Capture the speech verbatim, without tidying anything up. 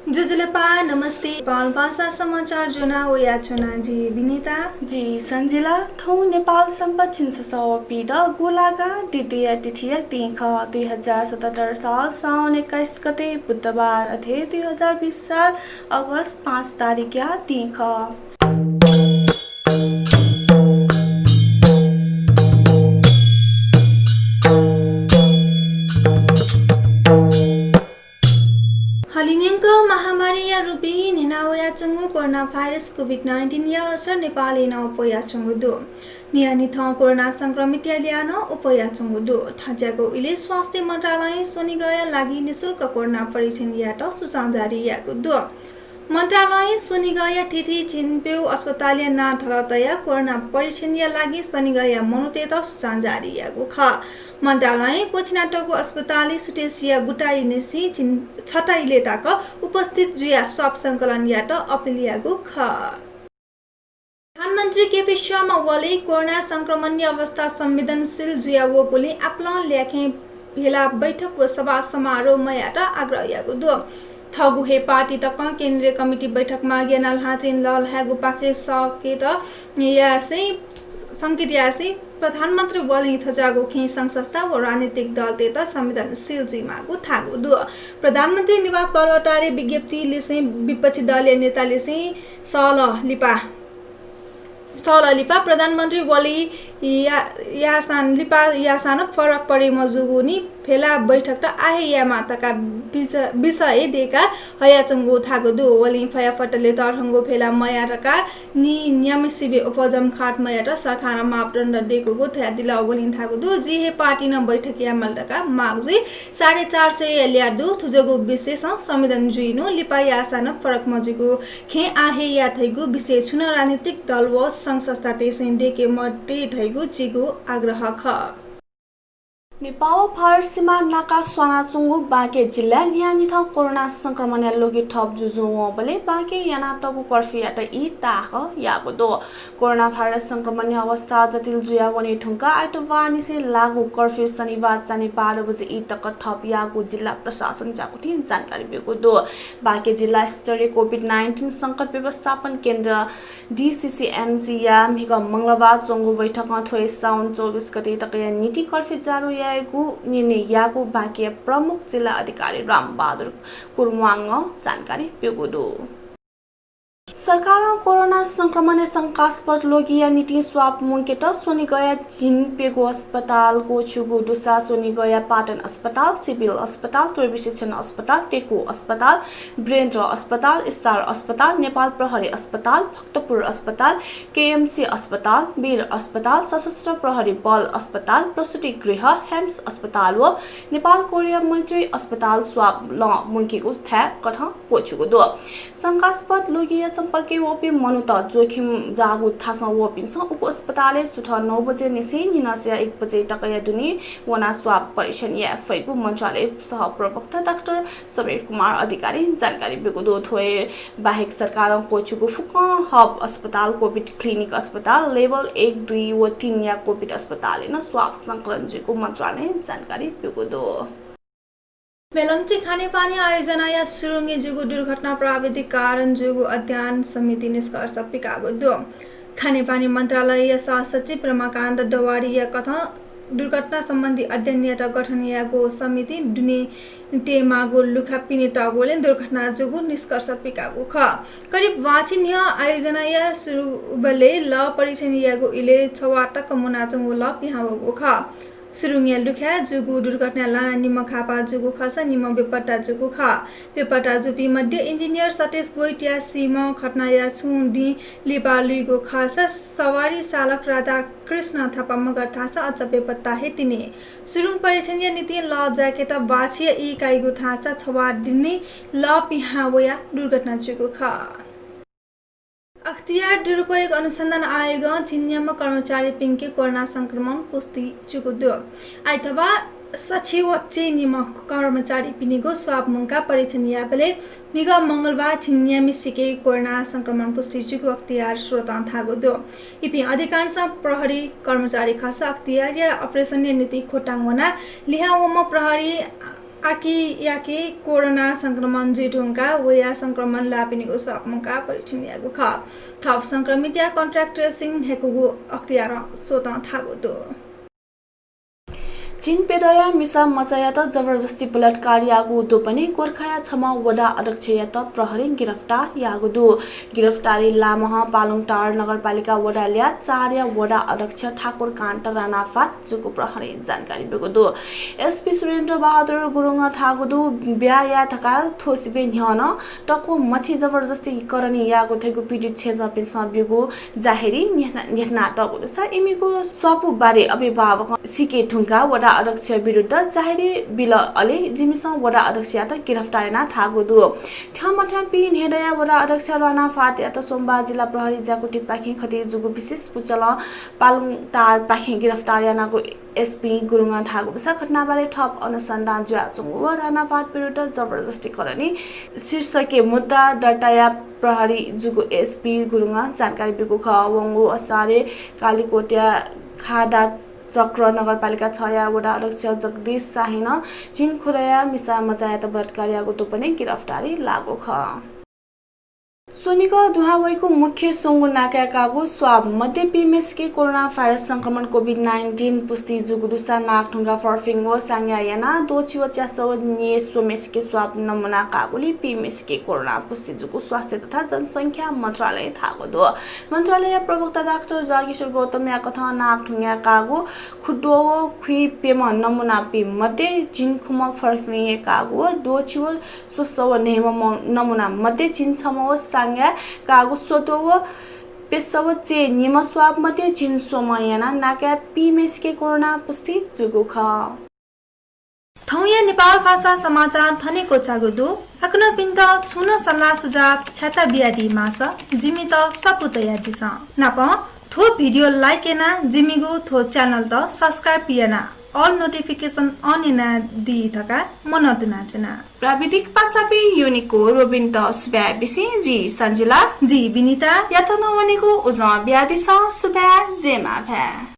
ज्वजलपा, नमस्ते। नेपाल भाषा समाचार ज्वना वयाच्वना जि विनिता। जि सञ्जिला। थौं नेपाल संवत् झिंछसः व पीदँ गुंलागा द्वितीया तिथिया दिं खः। दुई हजार सतहत्तर साल साउन एक्काइस गते बुधबार, अथे दुई हजार बिस साल अगस्त पाँच तारिखया दिं खः। हलिंन्यंक महामारीया रूपय् न्ह्यना वयाच्वंगु कोरोना भाइरस कोभिड नाइन्टिनया असर नेपालय् नं अप्वयाच्वंगु दु। न्हियान्हिथं कोरोना संक्रमितया ल्याः नं अप्वयाच्वंगु दु। थज्याःगु इलय् स्वास्थ्य मन्त्रालयं स्वनिगःया लागि निशुल्क कोरोना परीक्षण यायेत सूचना जारी याःगु दु। मन्त्रालयं स्वनिगःया थीथी झिंप्यंगू अस्पतालया नां धलः तयाः कोरोना परीक्षणया लागि स्वनिगःया मनूतय्त सूचना जारी याःगु खः। मन्त्रालयं क्वःछिनातःगु अस्पतालय् सुथसिया गुताइनिसें झिं छताइलय् तक उपस्थित जुयाः स्वाब संकलन यायेत अपिल याःगु खः। प्रधानमन्त्री केपी शर्मा ओलीं कोरोना संक्रमणया अवस्था संवेदनशील जुया वःगुलिं आपालं ल्याखं भेला बैठक व सभा समारोह मयायेत आग्रह याःगु दु। थःगु हे पार्टी तकं केन्द्रीय कमिटी बैठक माग यानाः ल्हाःचिं लःल्हायेगुपाखे सकेत यासें संकेत यासें प्रधानमन्त्री ओलीं थज्याःगु खँय् संघ संस्था व राजनीतिक दलतय्त संवेदनशील जुइमाःगु धाःगु दु। प्रधानमन्त्री निवास बालुवाटारय् विज्ञप्ति लिसें विपक्षी दलया नेतालिसें सहलह लिपा सहलह लिपा प्रधानमन्त्री ओली या-, याःसां लिपा याःसां नं फरक परे मजूगुलिं भेला बैठकत आः हे यायेमाः धकाः विष-, विषय दय्का हयाच्वंगु धाःगु दु। ओलीं फयाफतले तःधंगु भेला मयाः धकाः नीन्याम्ह सिबें अप्वः जःम्ह खात मयायेत सरकारं मापदण्ड दय्कूगु धयादिल। ओलीं धाःगु दु, जि हे पार्टीं नं बैठक यायेमाल धकाः माग जुइ। साढे चार सयया ल्याः दु, थुज्याःगु विषयसं संवेदन जुइनु, लिपा याःसां नं फरक मजूगु खँय् आः हे याये धइगु विषय छुं नं राजनीतिक दल व संघ संस्थातय्सं दय्के मते धइगु जिगु आग्रह खः। नेपाः व भारत सीमा नाका स्वानाच्वंगु बाँके जिल्लाय् न्हियान्हिथं कोरोना संक्रमणया ल्वगि थप जुजुं वंबलय् बाँके यानातःगु कर्फ्यूयात ई ताःहाकः याःगु दु। कोरोना भाइरस संक्रमणया अवस्था जटिल जुया वने धुंकाः आइतबारनिसें लागू कर्फ्यू शनिबार चान्हय् बाह्र बजे ई तक थप याःगु जिल्ला प्रशासनं ज्याकुथिं जानकारी ब्यूगु दु। बाँके जिल्ला स्तरीय कोभिड नाइन्टिन संकट व्यवस्थापन केन्द्र, डिसिसिएमसीया म्हिगः मंगलबार च्वंगु बैठकं थ्व हे साउन चौबिस गते तकया निंतिं कर्फ्यू जारी यायेगु निर्णय याःगु बाँकेया प्रमुख जिल्ला अधिकारी रामबहादुर कुर्माङं जानकारी ब्यूगु दु। सरकारं कोरोना संक्रमणया शंकास्पद ल्वगिया निंतिं स्वाब मुंकेत स्वनिगःया झिंप्यंगू अस्पताल क्वःछिउगु दुसा स्वनिगःया पाटन अस्पताल, सिभिल अस्पताल, त्रिवि शिक्षण अस्पताल, टेकु अस्पताल, वीरेन्द्र अस्पताल, स्टार अस्पताल, नेपाल प्रहरी अस्पताल, भक्तपुर अस्पताल, केएमसी अस्पताल, वीर अस्पताल, सशस्त्र प्रहरी बल अस्पताल, प्रसूति गृह, ह्याम्स अस्पताल व नेपाल कोरिया मैत्री अस्पताल स्वाब लं मुंकेगु थाय् कथं क्वःछिउगु दु। शंकास्पद ल्वगिया सम्पर्कय् वःपिं मनूत जोखिम जाःगु थासं वःपिन्सं उगु अस्पतालय् सुथय् नौ बजे निसें न्हिनसिया एक बजे तकया दुने वनाः स्वाब परीक्षण याये फइगु मन्त्रालय सहप्रवक्ता डाक्टर समीर कुमार अधिकारीं जानकारी ब्यूगु दु। थ्व बाहेक सरकारं क्वःछिउगु फुक्कं हब अस्पताल, कोभिड क्लिनिक अस्पताल, लेभल एक, दुई व तीनया कोभिड अस्पतालय् नं स्वाब संकलन जुइगु मन्त्रालयं जानकारी ब्यूगु दु। मेलम्ची खानेपानी आयोजनाया सुरुङय् जूगु दुर्घटना प्राविधिक कारण जूगु अध्ययन समितिं निष्कर्ष पिकाःगु दु। खानेपानी मन्त्रालयया सहसचिव रमाकान्त डवाडीया कथं दुर्घटना सम्बन्धी अध्ययन यायेत गठन याःगु समितिं दुने तयेमाःगु लुखा पिने तःगुलिं दुर्घटना जूगु निष्कर्ष पिकाःगु खः। करिब वाछि न्ह्यः आयोजनाया सुरुबलय् लः परीक्षण याःगु इलय् छवाः तक मुनाच्वंगु लः पिहां वःगु खः। सुरुङया लुखाय् जूगु दुर्घटनाय् लानाः निम्ह घाःपाः जूगु खःसा निम्ह बेपत्ता जूगु खः। बेपत्ता जूपिं मध्ये इन्जिनियर सतीश गोइटिया सीम्ह घटनाया छुं दिं लिपा लुइगु खःसा सवारी चालक राधाकृष्ण थापा मगर धाःसा अझ बेपत्ता हे तिनि। सुरुङ परीक्षणया निंतिं लः जायेकेत वाछिया ई काइगु धाःसा छवाः दिने लः पिहां वयाः दुर्घटना जूगु खः। अख्तियार दुरुपयोग अनुसन्धान आयोगं झिंन्याम्ह कर्मचारीपिनिके कोरोना संक्रमण पुष्टि जूगु दु। आइतबार सछि व चय्निम्ह कर्मचारीपिनिगु स्वाब मुंकाः परीक्षण याःबलय् म्हिगः मंगलबार झिंन्याम्हसिके कोरोना संक्रमण पुष्टि जूगु अख्तियार स्रोतं धाःगु दु। इपिं अधिकांशं प्रहरी कर्मचारी खःसा अख्तियारया अपरेसनया निंतिं खोटाङ वनाः लिहां वंम्ह प्रहरी आकियाके कोरोना संक्रमण जुइ धुंकाः वया संक्रमण लाःपिनिगु स्वाब मुंकाः परीक्षण याःगु खः। थप संक्रमितया contact tracing न्ह्याकूगु अख्तियारं स्वतं थाःगु दु। चिनपेदँया मिसा मचायात जबरजस्ती बलात्कार याःगु द्वपनय् गोर्खाया छम्ह वडा अध्यक्षयात प्रहरीं गिरफ्तार याःगु दु। गिरफ्तारी लामहं पालुङटार नगरपालिका वडा ल्याः चारया वडा अध्यक्ष ठाकुरकान्त रानाफात जूगु प्रहरीं जानकारी ब्यूगु दु। एसपी सुरेन्द्र बहादुर गुरुङं धाःगु दु, बियाः या धकाः थ्व सिबें न्ह्यः नं तक्व मछि जबरजस्ती करणी याःगु धइगु पीडित छेँजःपिन्सं ब्यूगु जाहेरी न्ह्यथना-, न्ह्यथनातःगु दुसा इमिगु स्वापू बारे अभिभावकं सीके धुंकाः वडा अध्यक्ष विरुद्ध जाहेरी बिल। अले जिमिसं वडा अध्यक्षयात गिरफ्तार याना धाःगु दु। थ्यंमथ्यं पीन्हेदँया वडा अध्यक्ष रानाफातयात सोमबार जिल्ला प्रहरी ज्याकुथिपाखें खटे जूगु विशेष पुचलं पालुङटारपाखें गिरफ्तार यानागु एसपी गुरुङं धाःगु दुसा घटनाबारे थप अनुसन्धान जुयाच्वंगु व रानाफात विरुद्ध जबरजस्ती करणी शीर्षकय् मुद्दा दर्ताया प्रहरी जूगु एसपी गुरुङं जानकारी ब्यूगु खः। वंगु असारे कालिकोटया खादा चक्र नगरपालिका छया वडा अध्यक्ष जगदीश शाहीनं चिनखुदँया मिसा मचायात बलात्कार याःगु द्वपनय् गिरफ्तारी लाःगु खः। स्वनिगः दुहां वइगु मुख्य स्वंगू नाकाय् काःगु स्वाब मध्ये पीम्हेसिके कोरोना भाइरस संक्रमण कोभिड नाइन्टिन पुष्टि जूगु दुसा नाक थुंकाः फर्पिं व सांग्या यानाः द्वःछि व च्यासः व न्येस्वम्हेसिके स्वाब नमुना काःगुलिं पीम्हेसिके कोरोना पुष्टि जूगु स्वास्थ्य तथा जनसंख्या मन्त्रालयं धाःगु दु। मन्त्रालय प्रवक्ता डाक्टर जागेश्वर गौतमयाकथं नाक थुंकाः काःगु खुद्वः व खुइप्यम्ह नमुनापिं मध्ये झिंखुम्ह फर्पिं काःगु व द्वःछि व स्वसः व न्हय्म्ह म-, नमुना मध्ये झिंछम्ह व सांग्या काःगु स्वद्वः व प्यसः व च्यय्निम्ह स्वाब मध्ये झिंस्वम्ह यानाः नाकाय् पीम्हेसिके कोरोना पुष्टि जूगु खः। थौंया नेपाल भाषा समाचार थन हे क्वचाःगु दु। छिकपिन्त छुं नं सल्लाह सुझाव छ्याता बियादी माःसा जिमित स्वापू तयादिसँ। नापं थ्व भिडियो like यानाः जिमिगु थ्व च्यानलत subscribe यानाः all notification on यानादी धकाः मनंतुनाच्वना। प्राविधिक पासापिं योनिको रोबिनत सुभाय् बिसें जि सञ्जिला। जि विनिता। यात नं वनेगु उजं बियादिसँ। सुभाय्, जय मांभाय्।